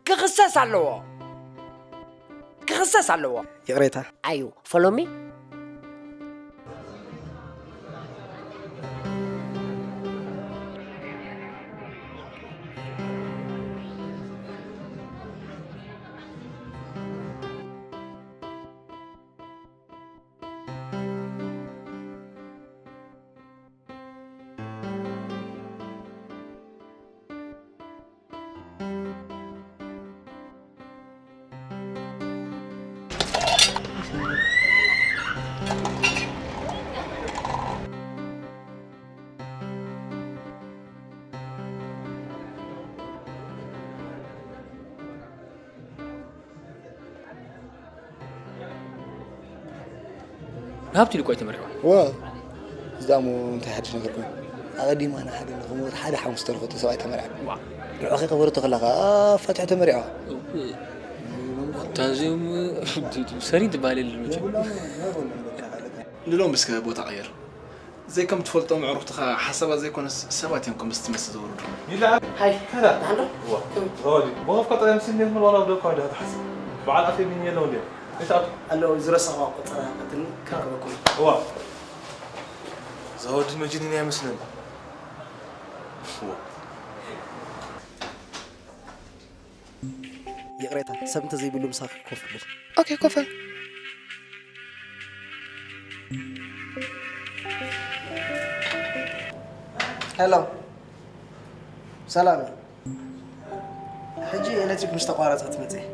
ክኽሰስ ኣለዎ። ክኽሰስ ኣለዎ። ይቕሬታ። ኣዩ፣ follow me? ሃብቲ ኢሉ እኮ ኣይተመርዕዋ። ዋ፣ እዛ እሞ እንታይ ሓድሽ ነገር ኮይኑ? ኣቐዲማ ንሓደ ንኽሞት ሓደ ሓሙስ ተረፈቶ ሰብኣይ ተመርዓ። ዋ። ንዑ ኸይከበረቶ ከላ ኸዓ ኣፋትሑ ተመርዕዋ። እታ እዚኦም ሰሪን ትበሃል የለን መቸም። ንሎም እስከ ቦታ ቀየር። ዘይከም ትፈልጦም ኣዕሩኽትኻ ሓሳባት ዘይኮነስ ሰባት እዮም ከምዚ ትመስል ዘውርዱ። ይለዓል። ሃይ፣ ከዳ። ደሓን ዶ? እዋ። ከመይ? ዘዋዲ። ብኸፍ ቀጠርያ ምስል እንዴት ምልዋላ ወደ እኳ እንዲኻ ትሓስብ። በዓል ኣፍ የሚን የለው እንዴ? እንታይ ኣሉ? ኣለዉ፣ ዝረሳኹዋ ቆጸራ ቀትልን ከቕርበኩም። እዋ። ዘዋዲ መጅኒን ኣይመስልን። እዋ። ይቕሬታ፣ ሰብ እንተዘይብሉ ምሳኺ ኮፍ እብል። ኦኬ፣ ኮፍ በል። ሄሎ፣ ሰላም። ሕጂ ኤሌክትሪክ ምስ ተቋረጸ ትመጽእ።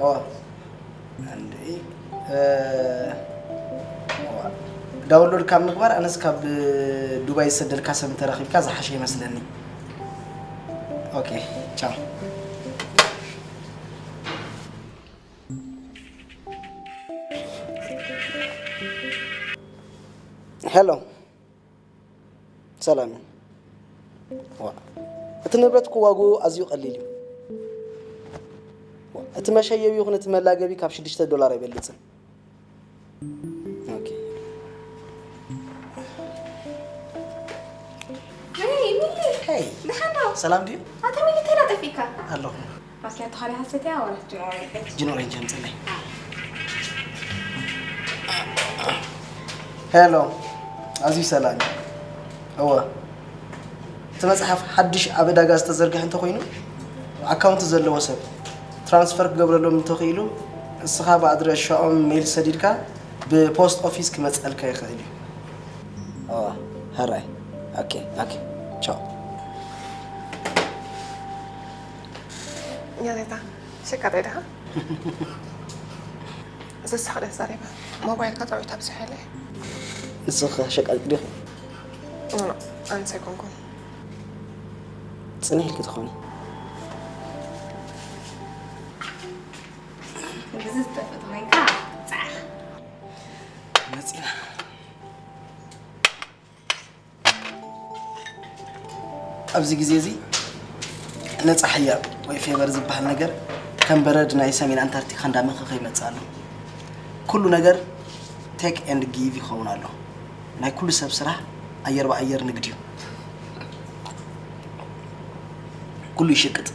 ኦ፣ እንዴ፣ እ፣ ዋ፣ ዳውንሎድ ካብ ምግባር ኣነስ ካብ ዱባይ ዝሰደልካ ሰብ እንተረኺብካ ዝሓሸ ይመስለኒ። ኦኬ፣ ቻው። ሄሎ፣ ሰላም እዩ። ዋ፣ እቲ ንብረት እኮ ዋግኡ ኣዝዩ ቀሊል እዩ። ዋ፣ እቲ መሸየቢ ይኹን እቲ መላገቢ ካብ ሽዱሽተ ዶላር ኣይበልጽን። ኦኬ። ሄይ፣ ሚሊ። ሄይ። ደሓን ዶ? ሰላም ድዩ? ኣታ ሚሊ፣ እንታይ ደኣ ጠፊእካ? ኣለኹ። ኦኬ፣ ኣታ ኻሊእ ሓሰት እያ፣ ወላ ጅን ኦሬንጅ? ጅን ኦሬንጅ ኣምጽለይ። ሄሎ፣ ኣዝዩ ሰላም እዩ። እወ፣ እቲ መጽሓፍ ሓድሽ ኣብ ዕዳጋ ዝተዘርግሐ እንተኾይኑ፣ ኣካውንት ዘለዎ ሰብ ትራንስፈር ክገብረሎም እንተኽኢሉ፣ ንስኻ ብኣድራሻኦም ሜይል ሰዲድካ ብፖስት ኦፊስ ክመጸልካ ይኽእል እዩ። ኦ፣ ሕራይ። ኦኬ፣ ኦኬ። ቻው። ያሬታ፣ ሸቃጣይ ዲኻ? ዘሳቕ ድያ ዛሬባ? ሞባይልካ ጥዑይ ኣብዚሐ ኢለ። ንስኺ ኸ ሸቃጢት ዲኺ? ኖ፣ ኣነስ ኣይኮንኩን። ጽንሕ ኢልኪ ትኾኒ። ብዚ ዝጠፍእ ተኾይንካ ጻዕኻ። መጺና። ኣብዚ ግዜ እዚ ነጻ ሕያብ ወይ ፌቨር ዝበሃል ነገር ከም በረድ ናይ ሰሜን ኣንታርክቲካ እንዳመኸኸ ይመጽእ ኣሎ። ኩሉ ነገር ቴክ ኤንድ ጊቭ ይኸውን ኣሎ። ናይ ኩሉ ሰብ ስራሕ ኣየር ብኣየር ንግድ እዩ። ኩሉ ይሽቅጥ፣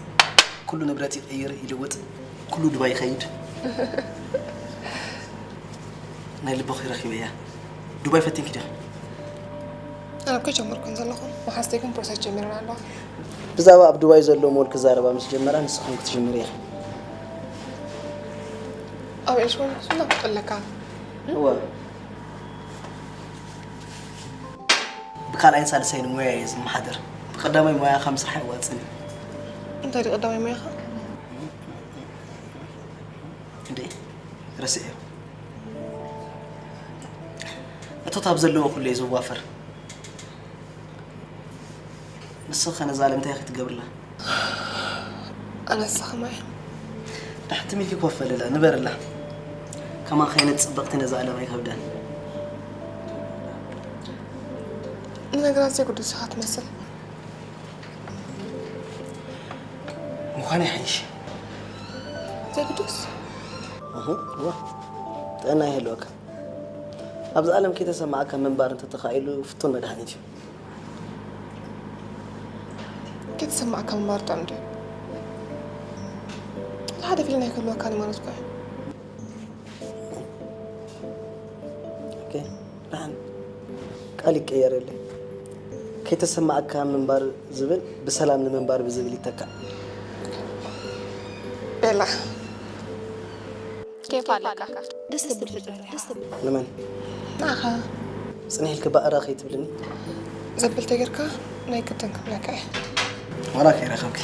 ኩሉ ንብረት ይቕይር ይልውጥ፣ ኩሉ ዱባይ ይኸይድ። ናይ ልበኺ ረኺበያ። ዱባይ ፈቲንኪ ዲኺ? ኣነ እኮ ጀመርኩን ዘለኹ። መሓዝተይ ግን ፕሮሰስ ጀሚረን ኣለዋ። ብዛዕባ ኣብ ዱባይ ዘሎ ሞል ክዛረባ ምስ ጀመራ ንስኽን ክትጅምሪ ኢኺ። ኣብ ኤልሾን ሕሱና ኣለካ። እወ። ብካልኣይን ሳልሳይን ሞያ እየ ዝመሓደር። ብቀዳማይ ሞያኻ ምስራሕ ኣየዋጽእን እዩ። እንታይ ድዩ ቀዳማይ ሞያኻ? እንዴ፣ ረስዐዮ። እቶት ኣብ ዘለዎ ኩሉ እየ ዝዋፈር። ንስኺ ኸ ነዛ ዓለም እንታይ ኢኺ ትገብርላ? ኣነስ ከማይ። ዳሕቲ ሚልኪ ኮፍ በልላ፣ ንበርላ። ከማኺ ዓይነት ጽብቕቲ ነዛ ዓለም ኣይከብዳን። ንነገራት ዘይግድስ ኢኻ ትመስል። ምዃኑ ይሓይሽ። ዘይግድስ? እህ፣ እወ። ጥዕና ይህልወካ። ኣብዚ ዓለም ከይተሰማዓካ ምንባር እንተተኻኢሉ ፍቱን መድሃኒት እዩ። ከይተሰማዕካ ምንባር ጥዑም ድዩ? ሓደ ፊልም ኣይክህልወካን ማለት እኮ እዩ። ኦኬ፣ ደሓን። ቃል ይቀየረለይ። ከይተሰማዓካ ምንባር ዝብል ብሰላም ንምንባር ብዝብል ይተካእ። ቤላ፣ ኬፍ ኣለካ። ደስ ትብል ፍጡር ኢኻ። ንመን? ንዓኻ። ጽንሕ ኢልኪ ባእራ ከይትብልኒ። ዘብል ተጌርካ ናይ ቅድም ክብለካ እየ። ዋላ ከይረኸብኪ።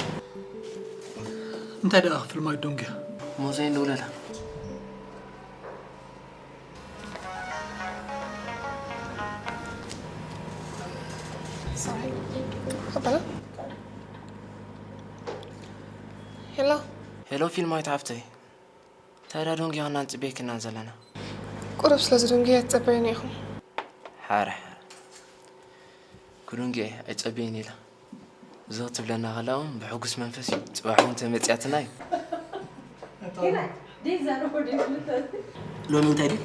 እንታይ ደኣ ክፍልማይ ዶንግያ? ሞዛይ እንደውለላ። ሄሎ። ሄሎ ፊልማዊት ሓፍተይ። ታዲያ ዶንግያ ኢና ንጽበየኪ ኢና ዘለና። ቁሩብ ስለ ዝደንግየ ትጸበዩኒ ኢኹም። ሓረ፣ ሓረ። ክዱንግየ ኣይጸበይን ኢላ። እዞ ትብለና ከላ እውን ብሕጉስ መንፈስ እዩ። ጽባሕ እውን ተመጽያትና እዩ። ሎሚ እንታይ ድዩ?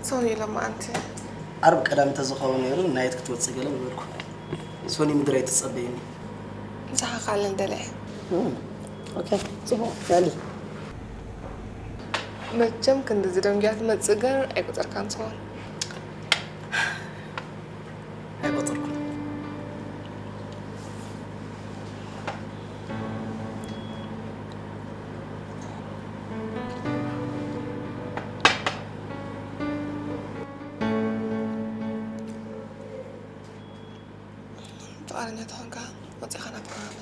ሶኒ ኢሎም መዓንቲ። ዓርብ ቀዳም እንተዝኸውን ነይሩ ናየት ክትወጽእ ገለ ምበልኩ። ሶኒ ምድር ኣይትጸበይኒ። ምሳኻ ክኣልል ደለ እየ። እም፣ ኦኬ፣ ጽቡቕ፣ ያሊ። መቸም ክንድዚ ደንጉያ ትመጽእ ገር ኣይቆጸርካን ትኸውን። ኣይቆጸርኩን። ፍቓደኛ ተኾንካ ወጺኻ ናብቲ ከባቢ።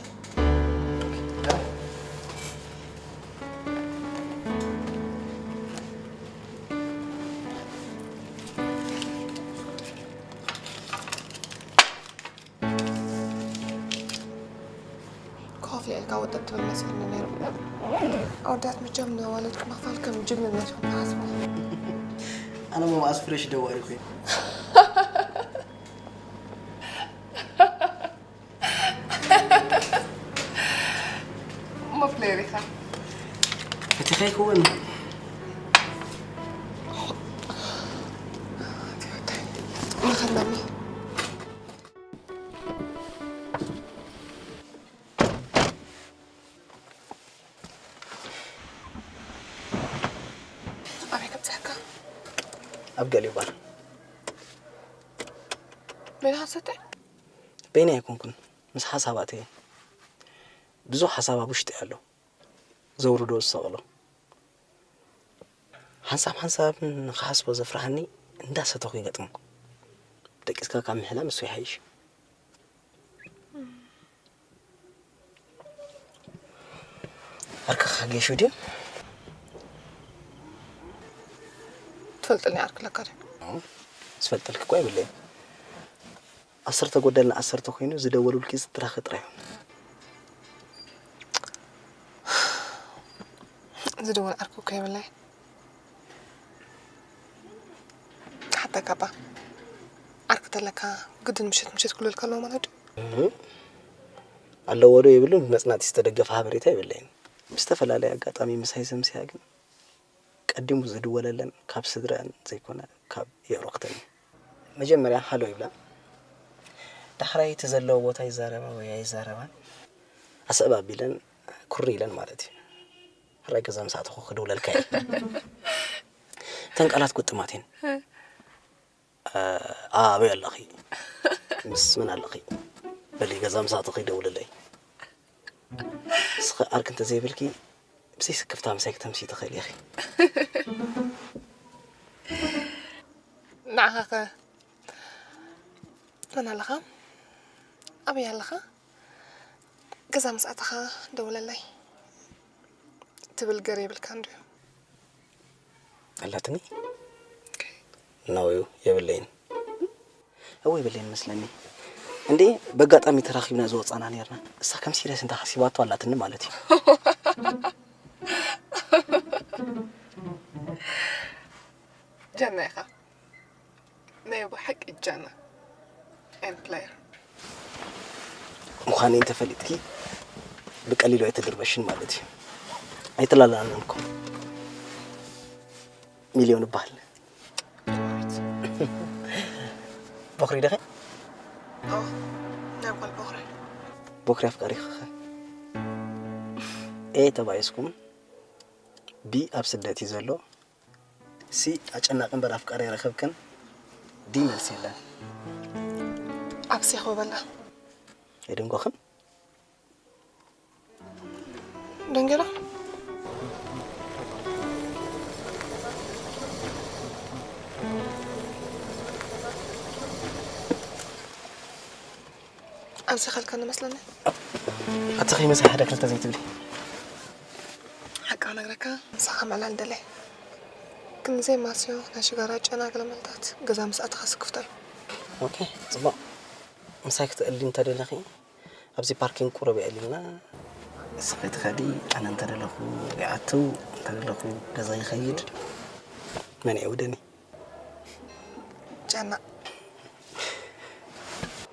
ኮፍ ኢልካ ወጠጥ ትብል መሲልኒ ነይሩ። ኣወዳት መቸም ንዋለድኩም ምኽፋል ከም ጅግንነት ኢኹም ትሓስቡ። ኣነ መባኣስ ፍሬሽ ደዋሪ ኮይኑ። እሞ ፕሌየር ኢኻ። እቲ ከይክውን ንኸናሚ። ኣበይ ከብጽሐካ? ኣብ ገሊኡ ባር። ሜዳ ሃሰተ? በይነይ ኣይኮንኩን፣ ምስ ሓሳባት እየ። ብዙሕ ሓሳብ ኣብ ውሽጢ ኣሎ፣ ዘውርዶ ዝሰቕሎ። ሓንሳብ ሓንሳብ ንኽሓስቦ ዘፍርሃኒ እንዳሰተኹ ይገጥሞ። ደቂስካ ካብ ምሕላም እሱ ይሓይሽ። ዓርክኻ ጌሹ ድዩ? ትፈልጥኒ ዓርኪ ኣለካ ድዩ? ዝፈልጠልኪ እኮ የብለይን። ዓሰርተ ጎደልና ዓሰርተ ኮይኑ ዝደወሉልኪ ዝትራኸ ጥራይ እዮም። ዝደወል ዓርኪ እኮ የብለይን። ሓታ ካባ ዓርኪ ተለካ ግድን ምሸት ምሸት ክልወልካ ኣለዎ ማለት ድዩ? እህ። ኣለዎ ዶ የብሉን ብመጽናዕቲ ዝተደገፈ ሓበሬታ የብለይን። ብዝተፈላለየ ኣጋጣሚ ምሳይ ዘምስያ ግን ቀዲሙ ዝድወለለን ካብ ስድረአን ዘይኮነ ካብ የዕሩኽተን እዩ። መጀመርያ ሃሎ ይብላ። ዳሕራይ እቲ ዘለዎ ቦታ ይዛረባ ወይ ኣይዛረባን ኣስዕብ ኣቢለን ኩሪ ኢለን ማለት እዩ። ሕራይ ገዛ ምስ ኣተኹ ክድውለልካ እየ። እተን ቃላት ግጥማት እየን። እ፣ ኣበይ ኣለኺ? ምስ መን ኣለኺ? በሊ ገዛ ምስ ኣተኺ ደውልለይ። ንስኺ ዓርኪ እንተዘይብልኪ ብዘይ ስክፍታ ምሳይ ክተምስዪ ትኽእሊ ኢኺ። ንዓኻ ከ መን ኣለኻ? ኣበይ ኣለኻ? ገዛ ምስ ኣተኻ ደውለለይ ትብል ገር የብልካን ድዩ? ኣላትኒ? ኖዩ የብለይን። እወ የብለይን መስለኒ። እንዴ በጋጣሚ ተራኺብና ዝወጻና ነርና። እሳ ከም ሲሪየስ እንተ ሓሲባቶ ኣላትኒ ማለት እዩ። ጀና ኢኻ። ናይ ብሓቂ ጀና። ኤን ፕሌየር። ምዃነይ እንተፈሊጥኪ ብቀሊሉ ኣይትድርበሽን ማለት እዩ። ኣይተላላኣናን እኮ። ሚልዮን እበሃል። ቦኽሪ ዲኺ? ኣዎ፣ ናይ ጓል ቦኽሪ። ቦኽሪ ኣፍቃሪኺ ኸ? ኤ ተባኢስኩም? ቢ ኣብ ስደት እዩ ዘሎ። ሲ ኣጨናቂ እምበር ኣፍቃሪ ኣይረኸብክን። ዲ መልሲ የለን። ኣብሲኹ በላ። የደንጎኽን። ደንገላ ኣብዚ ኸልካ ንመስለኒ። ኣቲ ከይመሳይ ሓደ ክልተ ዘይትብሊ። ሓቂ ክነግረካ ምሳኻ ምዕላል ደለይ ግን ዘይማስዮ ናይ ሽጋራ ጨና ገለመልታት ገዛ ምስ ኣተኻ ስክፍታ እዩ። ኦኬ፣ ጽቡቕ። ምሳይ ክትእሊ እንተደለኺ ኣብዚ ፓርኪንግ ቁሩብ የዕሊልና። እስኺ ትኸዲ፣ ኣነ እንተደለኹ ይኣቱ፣ እንተደለኹ ገዛ ይኸይድ። መን ይዕውደኒ? ጨና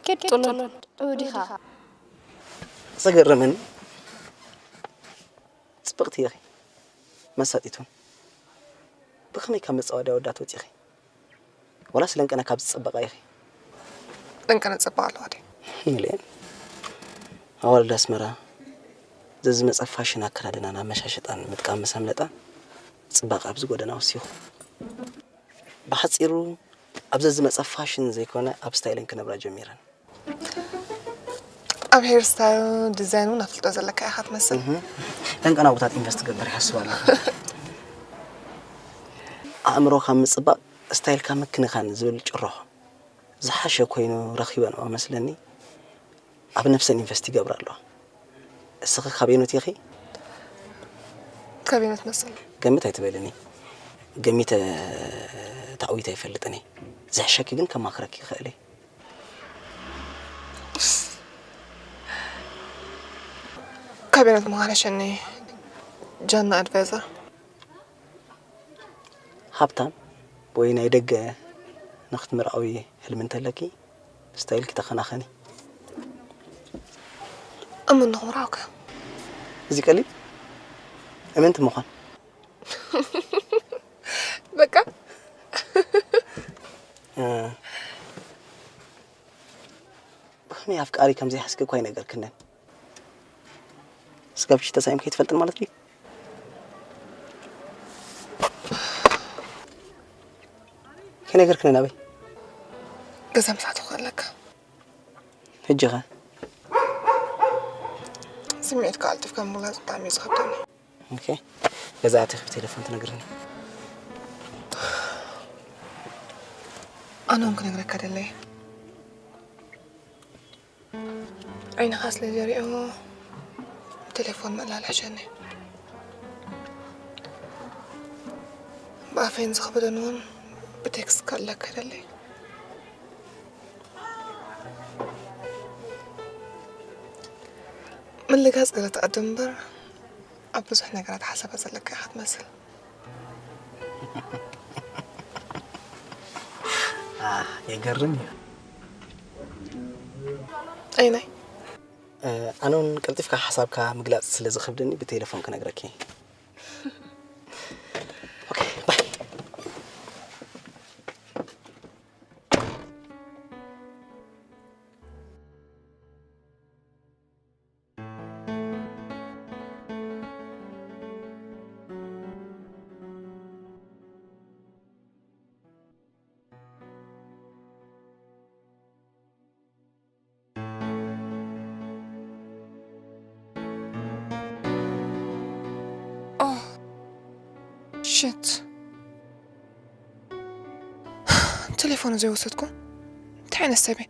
ኪድ ጥሉል ዕውድ ኢኻ። ዘገርምን ጽብቕቲ ኢኺ። መሳጢት እውን። ብኸመይ ካብ መጻወድያ ወዳት ወጺኺ? ወላስ ለንቀነ ካብ ዝጸበቓ ኢኺ? ለንቀነ ዝጸበቓ ኣለዋ ድዩ? ሚልዮን። ኣዋልድ ኣስመራ ዘዝመጸ ፋሽን ኣከዳድናን ኣመሻሽጣን ምጥቃም ምስ ኣምለጣ፣ ጽባቐ ኣብዚ ጎደና ወሲኹ። ብሓጺሩ፣ ኣብ ዘዝመጸ ፋሽን ዘይኮነ ኣብ ስታይለን ክነብራ ጀሚረን። ኣብ ሄር ስታይል ዲዛይን እውን ኣፍልጦ ዘለካ ኢኻ ትመስል። ለንቀና ኣቦታት ኢንቨስት ክገብር ይሓስብ ኣለኹ። ኣእምሮኻ ምጽባቕ፣ ስታይልካ ምክንኻን ዝብል ጭርሖ ዝሓሸ ኮይኑ ረኺበንኦ መስለኒ። ኣብ ነፍሰን ኢንቨስት ይገብራ ኣለዋ። እስኺ ካበየኖት ኢኺ? ካበየኖት መስል? ገምት ኣይትበልኒ። ገሚተ ተዓዊተ ኣይፈልጥን እየ። ዝሕሸኪ ግን ከማኽረኪ ይኽእል እየ። ካበየኖት ምዃነ ሸኒ ጃና ኣድቫይዘር። ሃብታም ወይ ናይ ደገ ንክትምርዓዊ ህልሚ እንተለኪ ስታይልኪ ተኸናኸኒ። እምኒ ንምርዓው ከ? እዚ ቀሊል እምንቲ ምዃን። በቃ እ፣ ብኸመይ ኣፍቃሪ ከም ዘይሓዝኪ እኳ ኣይነገርክንን። ስጋብኪ ተሳኢምኪ ኣይትፈልጥን ማለት ድዩ? ከይነገርክንን ኣበይ? ገዛ ምሳሕቲ ከለካ ሕጂ ኸ? ስምዒትካ ቀልጢፍካ ምግላፅ ብጣዕሚ እዩ ዝኸብደኒ። ኦኬ፣ ገዛ ኣቲኺ ብቴሌፎን ትነግርኒ። ኣነ እውን ክነግረካ ደለየ። ዓይንኻ ስለ ዘሪኦ ብቴሌፎን ምእላል ሕሸኒ። ብኣፈይን ዝኸበደኒ እውን ብቴክስት ከእለካ ደለየ። ምልጋፅ ገለ ትቐድም እምበር ኣብ ብዙሕ ነገራት ሓሳባት ዘለካ ኢኻ ትመስል። የገርም እዩ። ኣይናይ ኣነ እውን ቀልጢፍካ ሓሳብካ ምግላፅ ስለ ዝኸብደኒ ብቴሌፎን ክነግረኪ። ኦኬ፣ ባይ። Oh, shit. ቴሌፎኑ ዘይወሰድኩ እንታይ ዓይነት ሰብ እየ?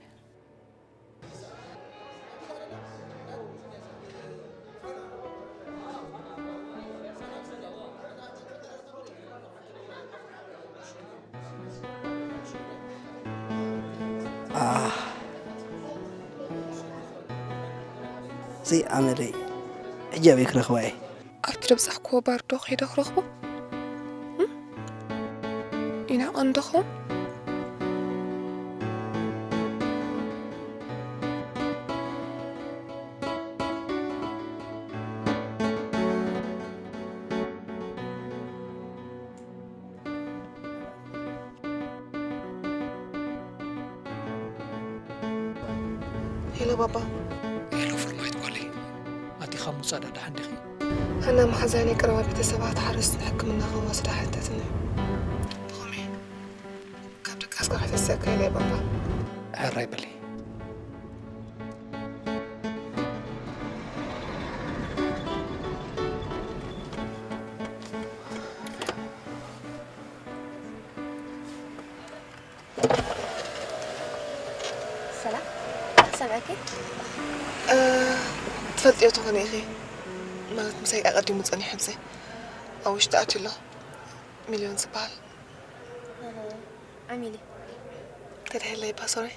ኣህ፣ እዚ ኣመለይ ሕጂ ኣበይ ክረኽባ እየ? ኣብቲ ደብጻሕክዎ ባር ዶ ከይደ ክረኽቦ? ይናቐን ዶ ኸውን? ሄሎ ባባ። ሄሎ ፍርማይት ጓለይ፣ ኣቲኻ ምውጻእ ዳኣ ደሓን ዲኺ? ኣና መሓዛይ ናይ ቀረባ ቤተሰባት ሓረስትን ሕክምና ክወስዳ ሓተትኒ። ብኸመይ? ካብ ድቃስ ጋር ሕተሰካ ኢለ ባባ። ሕራይ በሊ። ሰላም፣ ሰምዐኪ? እ፣ ትፈልጥዮ ትኾኒ ኢኺ። ማለት ምሳይ ኣቐዲሙ ጸኒሑ ምሳይ ኣብ ውሽጢ ኣትዩ ኣሎ። ሚልዮን ዝበሃል። ኣሃ፣ ዓሚሊ። ተድሕለይ ባሶሪ።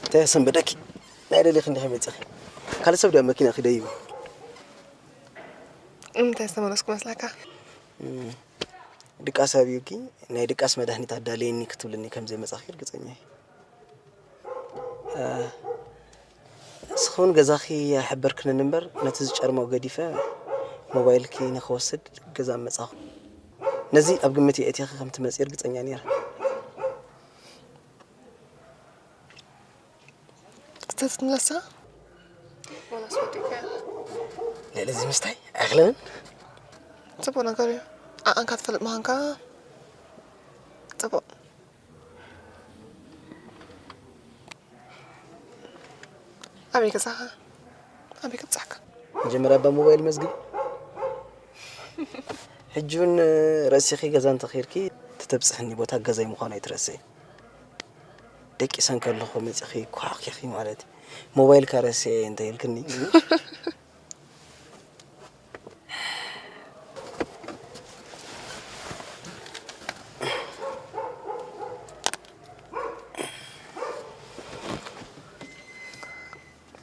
እንታይ ሰንበደኪ? ናይ ደሊኺ እንዲኺ መፂኺ? ካልእ ሰብ ድያ መኪና ኺደይቡ? ንምንታይ ዝተመለስኩ መስለካ? እም፣ ድቃስ ኣብዩኪ፣ ናይ ድቃስ መድሃኒት ኣዳልየኒ ክትብልኒ ከም ዘይመጻኺ ርግጸኛ እየ። እ፣ ንስኺ እውን ገዛኺ ኣይሓበርክንን እምበር፣ ነቲ ዝጨርሞ ገዲፈ ሞባይልኪ ንኽወስድ ገዛ መጻኹ። ነዚ ኣብ ግምት የእቲኺ ከም ትመጺ ርግጸኛ ነይረ። ስተትንለሳ ዋላ ስወዲካ ልዕሊ እዚ ምስታይ ኣይኽለንን። ጽቡቕ ነገር እዩ። ዓቐንካ ትፈልጥ ምዃንካ ጽቡቕ። ኣበይ ገዛኻ? ኣበይ ከብጻሕካ? መጀመርያ እባ ሞባይል መዝግቢ። ሕጂ እውን ረሲኺ ገዛ እንተኸይድኪ፣ እቲ ተብጽሕኒ ቦታ ገዛይ ምዃኑ ኣይትረስዒ። ደቂሰ እንከለኹ መጺኺ ኳዕኺኺ ማለት እዩ። ሞባይልካ ረሲዐ እንተ ኢልክኒ።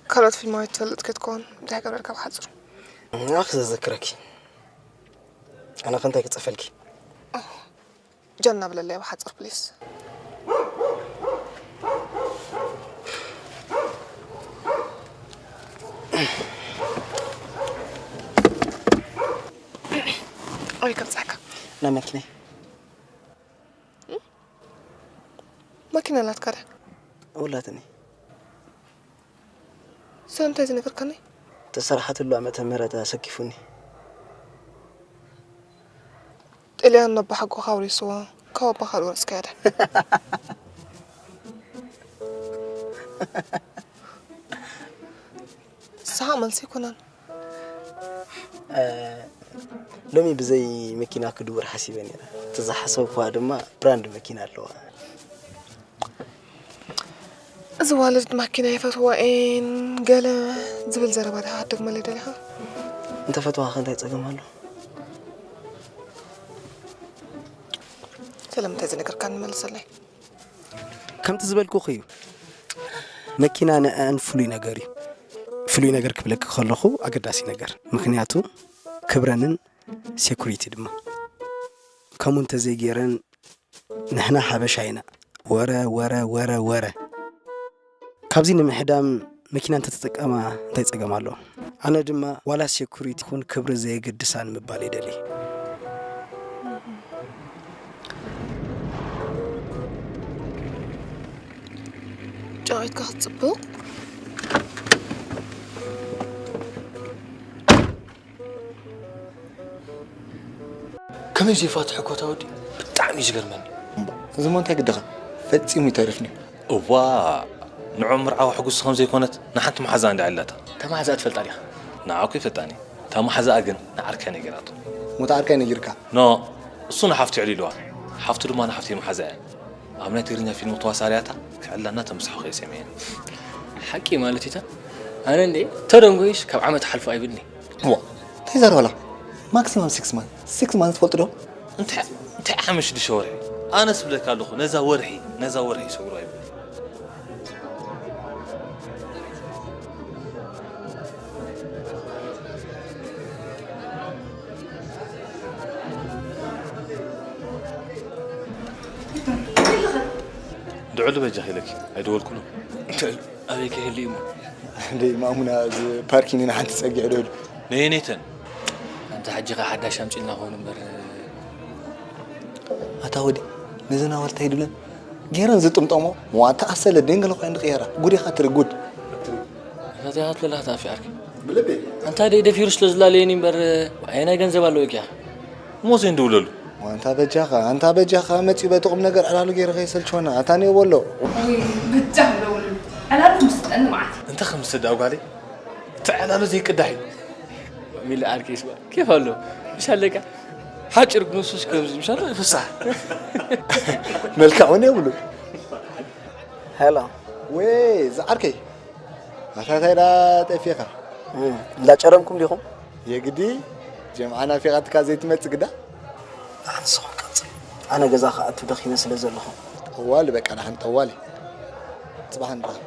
ካልኦት ፊልማዊት ትፈልጥ ክትኮን እንታይ ገብረልካ ብሓጹር? ኣኽ ዘዘክረኪ። ኣነ ከ እንታይ ክጽፈልኪ? ጀና ብለለይ ብሓጹር ፕሊስ። ኣበይ ከብጽሓካ? ናብ መኪናይ። መኪና ኣላትካ ድያ? ውላትኒ። ስለምንታይ ዝነገርካኒ? ተሰርሓትሉ ዓመተ ምህረት ኣሰኪፉኒ። ጥልያን ነባ ሓጎኻ ኣውሪስዎ፣ ካብ ኣባኻ ዶ ወረስካያ ድያ? ሰሓቕ መልሲ ኣይኮነን። እ፣ ሎሚ ብዘይ መኪና ክድውር ሓሲበ ነይረ። እቲ ዝሓሰብኩዋ ድማ ብራንድ መኪና ኣለዋ። እዚ ዋልድ ማኪና ይፈትዋ እየን ገለ ዝብል ዘረባ ዲኻ ክትደግመለይ ደሊኻ? እንተፈትዋኻ እንታይ ጸገም ኣሎ? ስለምንታይ ዝነገርካኒ መልሰለይ። ከምቲ ዝበልኩኺ እዩ። መኪና ንዐኣን ፍሉይ ነገር እዩ። ፍሉይ ነገር ክብለኪ ከለኹ ኣገዳሲ ነገር። ምኽንያቱ ክብረንን ሴኩሪቲ ድማ። ከምኡ እንተዘይገይረን ንሕና ሓበሻ ኢና። ወረ፣ ወረ፣ ወረ፣ ወረ። ካብዚ ንምሕዳም መኪና እንተተጠቀማ እንታይ ጸገም ኣለዎ? ኣነ ድማ ዋላ ሴኩሪቲ ይኹን ክብሪ ዘየገድሳ ንምባል ይደሊ። ጨቒትካ ክትጽብቕ? ከመይ ዘይፋትሐ ኮታ ወዲ ብጣዕሚ እዩ ዝገርመኒ። እምባ፣ እዚ እሞ እንታይ ግድኻ? ፈጺሙ ይተርፍኒ። እዋ፣ ንዑ ምርዓዋ ሕጉስ ከም ዘይኮነት ንሓንቲ መሓዛ እንዳ ዕላታ። እታ መሓዛኣ ትፈልጣ ዲኻ? ንዓኩ ይፈልጣኒ። እታ መሓዛኣ ግን ንዓርከይ ነጊራቶ። ሞታ ዓርከይ ነጊርካ? ኖ፣ እሱ ንሓፍቱ የዕሊልዋ። ሓፍቱ ድማ ንሓፍተይ መሓዛ እያ። ኣብ ናይ ትግርኛ ፊልም ተዋሳርያታ ክዕላና ተምስሖ ከይሰምየን። ሓቂ ማለት እታ ኣነ እንዴ ተደንጎይሽ ካብ ዓመት ሓልፎ ኣይብልኒ። እዋ፣ እንታይ ይዛረባላ? ማክሲማም ሲክስ ማንት። ሲክስ ማንት ትፈልጡ ዶ? እንታይ እንታይ ዓመት ሽዱሽተ ወርሒ? ኣነስ ብለካ ኣለኹ ነዛ ወርሒ፣ ነዛ ወርሒ ሰጉሩ ኣይብልኒ። ድዑ በጃኺ ኢለኪ ኣይደወልኩሉ። ኣበይ ክህሉ እዩ እሞ? ደይ ማእሙና፣ እዚ ፓርኪንግ ንሓንቲ ጸጊዐ ዶ ኢሉ? ነየነይተን? ኣንታ ሕጂ ኸ ሓዳሽ ኣምጺልና ኾኑ እምበር፣ ታወዲ ነዘን ኣዋልድ እንታይ ድብለን ገይረን ዝጥምጠሞ ዋታ ኣሰለ ደንገለ ኮይን ድቕየራ ጉድ ኢኻ ትርኢ ጉድ። እንታይ ኢኻ ትብል ኣለኻ ኣፊ ዓርኪ? ብልቢ ኣንታ ደይ ደፊሩ ስለ ዝላለየኒ እምበር ኣየናይ ገንዘብ ኣለዎ እኪያ? ሞሴ እንድውለሉ ኣንታ በጃኻ ኣንታ በጃኻ መፂኡ በቲ ቁም ነገር ዕላሉ ገይረ ከይሰልችወና ኣታ ኔው በሎ። በጃኻ ደውለሉ ዕላሉ ምስ ጠኒ መዓት እዩ። እንታይ ከም ዝሰድ ኣጓለይ እቲ ዕላሉ ዘይቅዳሕ እዩ። ሚሊ ዓርከይስ ባ ኬፍ ኣሎ ምሽ ኣለካ ሓጭር ግንሱስ ከምዚ ምሽ ኣሎ ፍሳሕ መልክዕ እውን የብሉ። ሄሎ ወይ ዝዓርከይ ኣታ እንታይ ዳ ጠፊኻ? እንዳጨረምኩም ዲኹም? የግዲ ጀምዓ ናፊቓትካ ዘይትመጽእ ግዳ። ንስኹም ቀጽሉ። ኣነ ገዛ ክኣቱ ደኺመ ስለ ዘለኹ። ጠዋሊ በቃ ደሓን ጠዋሊ። ጽባሕ ንራኸብ።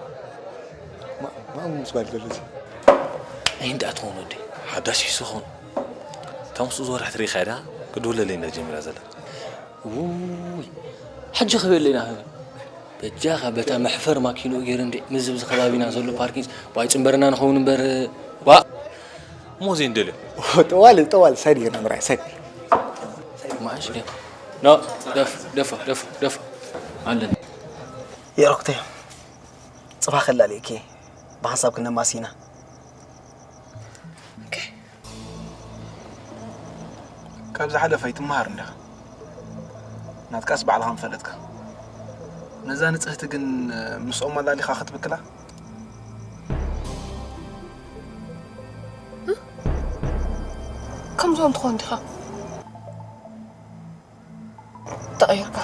ማ- ማን ምስ ጓል ዘሎ እዚ? ኣይ እንዳ ትኸውን ወዲ ሓዳሽ ሒሱ ኸውን። እታ ምስኡ ዝወርሕ ትሪኢኻ ዳ ክድውለለይ እንዳ ጀሚራ ዘላ። ውይ ሕጂ ክበለና በጃኻ በታ መሕፈር ማኪንኡ ገይሩ እንዲ ምዝብ ዝከባቢና ዘሎ ፓርኪንስ ዋይ ፅንበርና ንኸውን እምበር ዋ ሞዜ እንደልዮ ጠዋሊ ጠዋሊ ሳይድ ጌርና ምራይ ሳይድ። ማሽ ደ ኖ ደፍ ደፎ ደፎ ደፎ ኣለና የረኩተ ጽባሕ ከላልየኪ ብሓንሳብ ክነማሲና ካብ ዝሓለፈ ኣይትመሃር እንዲኻ ናትካስ ባዕልኻ ምፈለጥካ ነዛ ንጽህቲ ግን ምስኦም ኣላሊኻ ክትብክላ ከምዞም ትኾን ዲኻ ተቐይርካ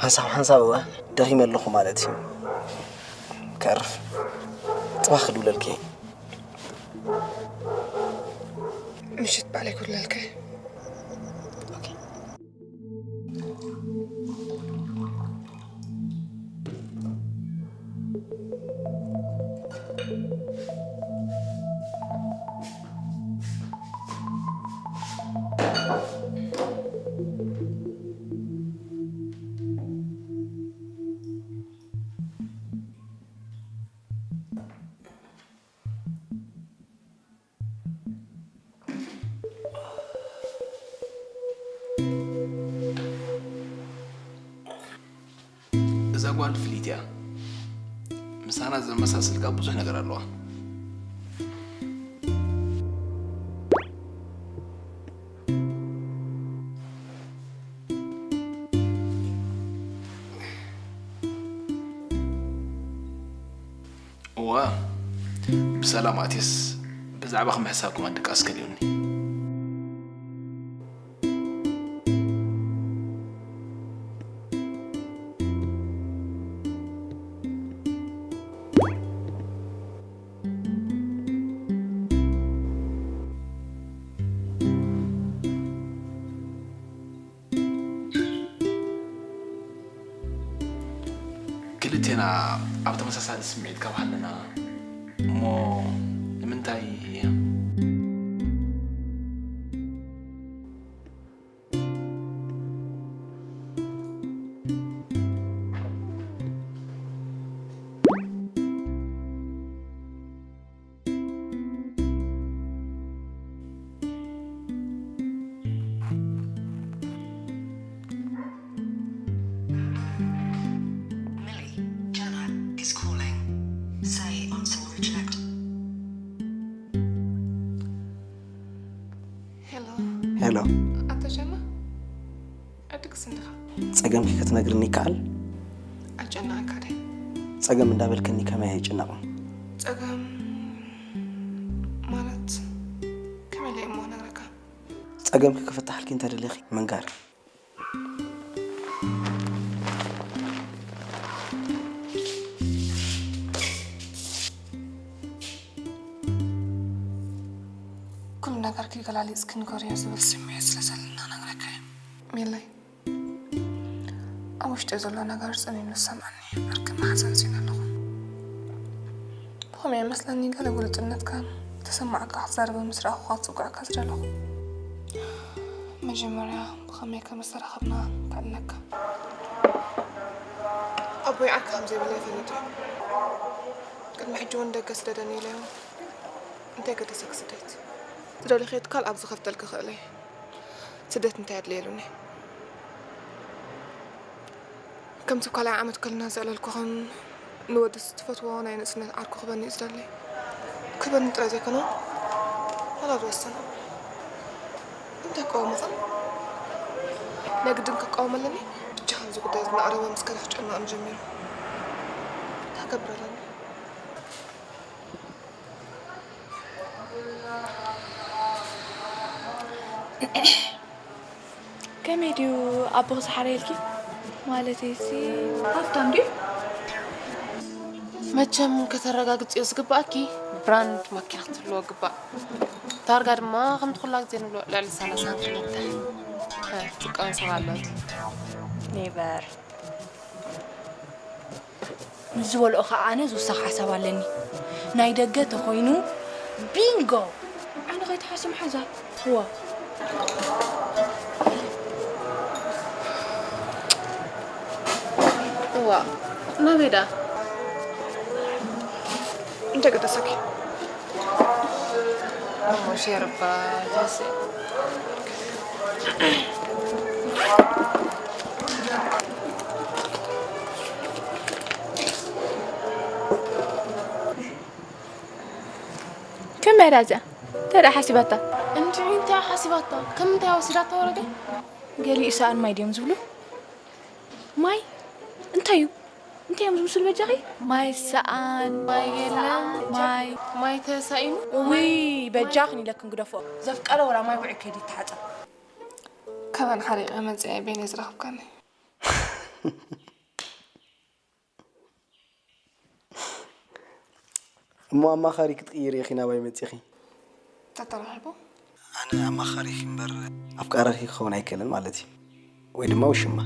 ሓንሳብ ሓንሳብ እወ ደኺመ ኣለኹ ማለት እዩ ከርፍ ጽባሕ ክድውለልኪ ምሽት ባዕለይ ክድውለልካ እዛ ጓል ፍልይቲ እያ ምሳና ዘመሳስል ካብ ብዙሕ ነገር ኣለዋ እዋ ብሰላም ኣትየስ ብዛዕባኹም ምሕሳብ ከማን ድቃስ ከሊኡኒ ክልቴና ኣብ ተመሳሳሊ ስምዒት ካብ ሃለና እሞ ንምንታይ Millie, Jenna is calling. Say I'm sorry, Jeanette. ሄሎ ሄሎ ኣቶ ሸማ ዕድግስ እንዲኻ ጸገምኪ ክትነግርኒ ይከኣል ኣጨናእካ ደ ጸገም እንዳበልክኒ ከመይ ኣይጭነቕን ጸገም ማለት ከመይ ኢለ እሞ ነግረካ ጸገምኪ ክፍታሓልኪ እንተደሊኺ ምንጋር ኩሉ ነገር ክገላሊጽ ክንገርዮ ዝብል ስምዒት ስለ ዘለና ነግረካ እዩ ሚለይ ኣብ ውሽጢ ዘሎ ነገር ጸሚሙ ዝሰምዓኒ ዕርክን ማሕዘን ሲነ ኣለኹ ብኸምኡ ይመስለኒ ገለ ግሉጽነትካ ተሰማዕካ ክትዛረበ ምስ ረኣኹኻ ክጽግዐካ ዝደለኹ መጀመርያ ብኸመይ ከም ዝተራኸብና ከዕልለካ ኣቦይ ዓርኪ ከም ዘይብለይ ፈሊጡ እዩ ቅድሚ ሕጂ እውን ደገ ስደደኒ ኢለዮ እንታይ ገደሰክ ስደት ትደሊ ከይትካል ኣብዚ ከፍተልክ ክእለ ስደት እንታይ ኣድለየሉኒ ከምቲ ካልኣይ ዓመት ከለና ዘዕለልኩኽን ንወዲ ትፈትዎ ናይ ንእስነት ዓርኩ ክበኒ እዩ ዝደሊ። ክበኒ ጥራይ ዘይኮነ፣ ዋላ ዝወሰነ። እንታይ ክቃወሞ ኸ? ናይ ግድን ክቃወም ኣለኒ? ብቻ ከምዚ ጉዳይ እዚ እናቐረበ ምስ ከረፍ ጨናቕን ጀሚሩ። እንታይ ክገብር ኣለኒ? ከመይ ድዩ ኣቦኺ ዝሓረየልኪ? ማለተይሲ ሃፍታም ድዩ? መቸም ከተረጋግጽዮ ዝግባኣኪ ብራንድ ማኪና ክትህልዎ ግባእ። ታርጋ ድማ ከምቲ ኩላ ግዜ ንብሎ ልዕሊ ሰላሳ ክልተ ትጥቀም ሰብ ኣሎ። ኔቨር። ምስ ዝበልኦ ኸዓ ኣነ ዝውሰኽ ሓሳብ ኣለኒ። ናይ ደገ ተኾይኑ ቢንጎ! ዓይኒ ከይትሓሱ መሓዛ። እዋ። እዋ። ናበይ ደኣ? እንታይ ገደሰኪ? እሞ ሸርባ ትረስዒ። ከመይ እያ እዚኣ? እንታይ ደኣ ሓሲባታ? እንድዒ እንታይ ሓሲባታ? ከም እንታይ ወሲዳታ ወረደ? ገሊኡ ሰኣን ማይ ድዮም ዝብሉ? ማይ? እንታይ እዩ? እንታይ እዮም ዝምስሉ በጃኺ? ማይ ሰኣን፣ ማይ የለን፣ ማይ ማይ ተሳኢኑ። እውይ በጃኽን ኢለክን ግደፎ። ዘፍቀረ ወላ ማይ ውዒ ከይዱ ይተሓጸብ። ካባን ሓሪቐ መጽአ ቤነ ዝረኸብካኒ። እሞ ኣማኻሪ ክትቕይሪ ኢኺ ናባይ መጺኺ? ተተራኺቡ? ኣነ ኣማኻሪኺ እምበር ኣፍቃሪኺ ክኸውን ኣይክእልን ማለት እዩ። ወይ ድማ ውሽማ።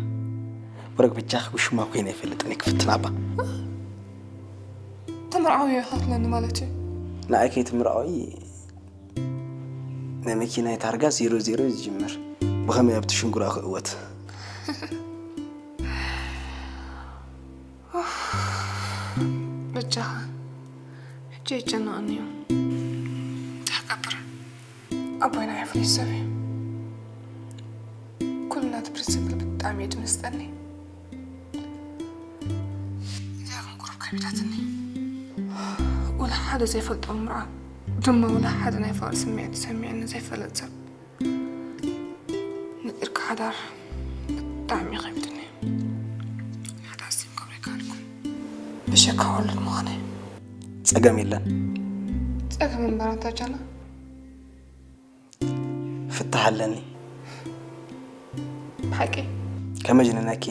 ወረግ በጃኺ ውሽማ ኮይነ ኣይፈልጥን እየ ክፍትን ኣባ። ተመርዓዊ ኢኻ ትብለኒ ማለት እዩ? ንኣይ ከይትምርዓዊ ናይ መኪናይ ታርጋ ዜሮ ዜሮ እዩ ዝጅምር። ብኸመይ ኣብቲ ሽንጉራ ክእወት? በጃኻ፣ ሕጂ የጨንቐኒ እዩ። እንታይ ክገብር? ኣቦይ ናይ ፍሉይ ሰብ እዩ። ኩሉ ናቱ ፕሪንሲፕል ብጣዕሚ እዩ ድምስጠኒ። እዚኣ ግን ቁሩብ ከቢዳትኒ። ወላ ሓደ ዘይፈልጦ ምርዓ፣ ድማ ወላ ሓደ ናይ ፍቕሪ ስምዒት ተሰሚዕኒ ዘይፈልጥ ሰብ። ንጥርቂ ሓዳር ብጣዕሚ ከቢድኒ። ሓዳር ስም ክብሪ ካልኩ ብሸካ ወሉድ ምዃነይ። ጸገም የለን። ጸገም እምበር ኣንታ ጃና። ፍታሕ ኣለኒ። ብሓቂ? ከመይ ጅንነኪ?